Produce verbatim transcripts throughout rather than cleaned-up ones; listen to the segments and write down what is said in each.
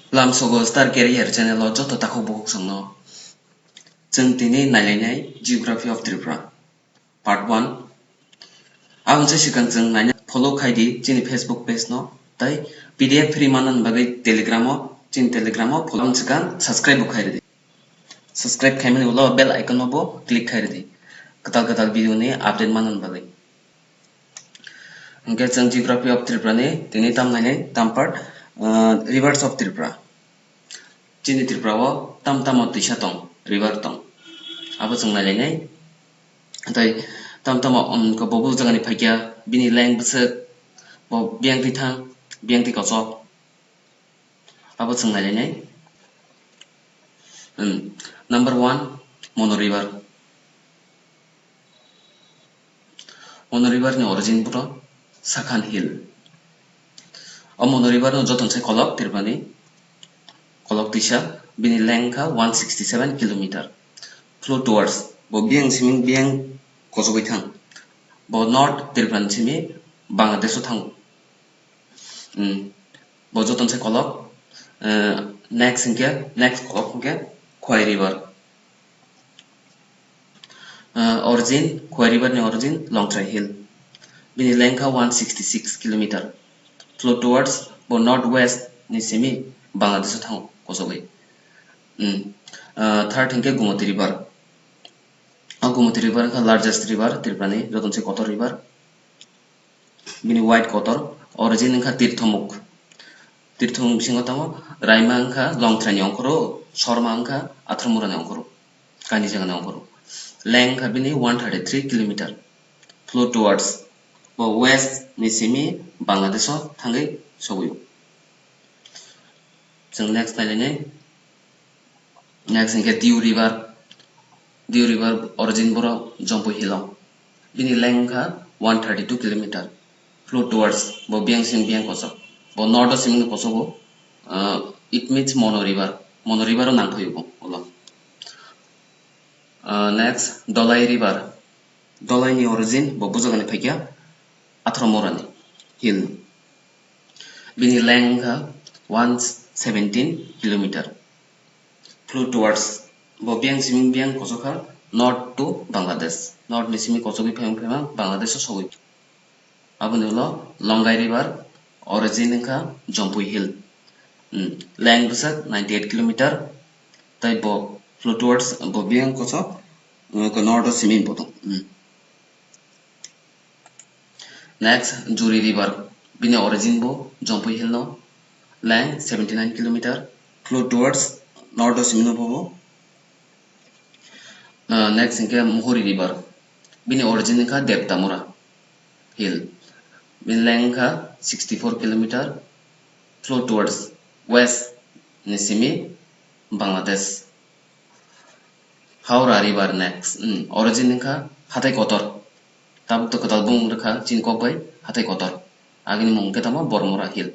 Lamsogo Star Career channel o joto takhuk bukhuk songno chwng tini nailainai Geography of Tripura part one. Aboni se swkang chwng naina follow khai di chini Facebook page no, tei P D F free manna bagwi Telegram o, chini Telegram o follow, aboni swkang subscribe bo khai rw di. Subscribe khaimani ulo bell icon no bo click khai rw di, kwtal kwtal video ni update manna bagwi. Hingke chwng Geography of Tripura ni tini tam nainai tam part, ah, Rivers of Tripura. Chini Tripura o tam tamo twisa tong, river tong. Abo chwng nailainai. Tei tam tamo, um, ko bo bujagani phaikya, bini length bwswk, bo biyang twi thang, biyang twi kochok. Abo chwng nailainai. Hmm. Number one, Mono River. Mono River ni origin boro Sakhan Hill. O Mono River no joton se kolok Tripura ni kolok tisa, bini length kha one sixty seven kilometer. Flow towards, bo biyang simi biyang kochogwi thang. Bo north Tripura ni simi Bangladesh o thango. Hmm. Bo joton se kolok. Eh, next hingke, next kolok hingke Khwai River. Eh, origin, Khwai River ni origin Longtrai Hill. Bini length kha one sixty six kilometer. Flow towards bo north west ni simi Bangladesh o thango kochogwi. Hmm. Eh, third hingke Gumoti River. O Gumoti River wngkha largest river Tripura ni, joton se kotor river. Bini wide kotor, origin wngkha Tirthomuk. Tirthomuk bisingo tongo, Raima wngkha Longtrai ni ongkhoro, Sorma wngkha Atharmura ni ongkhoro, kaini jaga ni ongkhoro. Length wngkha bini one thirty three kilometer. Flow towards, bo west ni simi Bangladesh o thangwi sogwi o. Chwng next nailainai. Next hingke Diu River. Diu River origin boro Jompui Hill o. Bini length wngkha one thirty two kilometer. Flow towards, bo biyang simi biyang kochok. Bo north o simi kochogo. Uh, it means Mono River. Mono River o nangphai bo ulo. Uh, next, Dolai River. Dolai ni origin bo bujagani phaikya Atharmura ni hill. Bini length wngkha one seventeen kilometer. Flow towards, bo biyang simi biyang kochokha north to Bangladesh. North ni simi kochogwi phaima phaima Bangladesh o sogwi. Aboni ulo Longai River, origin wngkha Jompui Hill. Hmm, length bwswk ninety eight kilometer, tei bo flow towards, bo biyang kochok, uh, north o simi bo tong. Hmm. Next, Juri River, bini origin bo Jompui Hill no, length seventy nine kilometer, flow towards north o simi no bo. Uh, next hingke Muhuri River. Bini origin wngkha Debtamura Hill. Bini length wngkha sixty four kilometer. Flow towards west ni simi Bangladesh. Howrah River next. Hmm, origin wngkha Hatai Kotor. Tabuk to kwtal bung rwkha chini kok bai Hatai Kotor. Agini mung khe tamo Bormura Hill.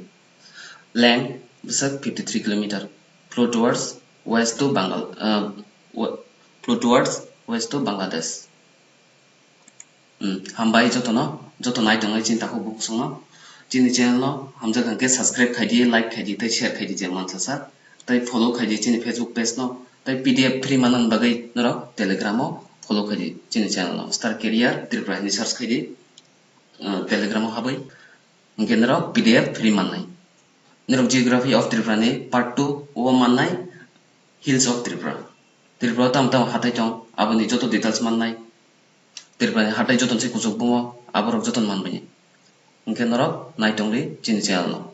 Length bwswk fifty three kilometer. Flow towards west to Bangal, uh, we-, flow towards west to Bangladesh. Hmm, hambai jotono, joto nai tongnai chini takhuk bukhuk songno. Chini channel no hamjak hwnkhe subscribe khai di, like khai di, tei share khai di, je mansa sak. Tei follow khai di chini Facebook page no. Tei P D F free manna bagwi norok Telegram o follow khai di chini channel no. Star Career Tripura hinwi search khai di, uh, Telegram o habwi. Hingke norok P D F free mannai. Norok Geography of Tripura ni part two o mannai, Hills of Tripura. Tripura o tamo tamo hatai tong, aboni joto details mannai. Tripura ni hatai joton se kuchuk bumo, aborok joton manmani. Hingke norok nai tongdi chini channel no.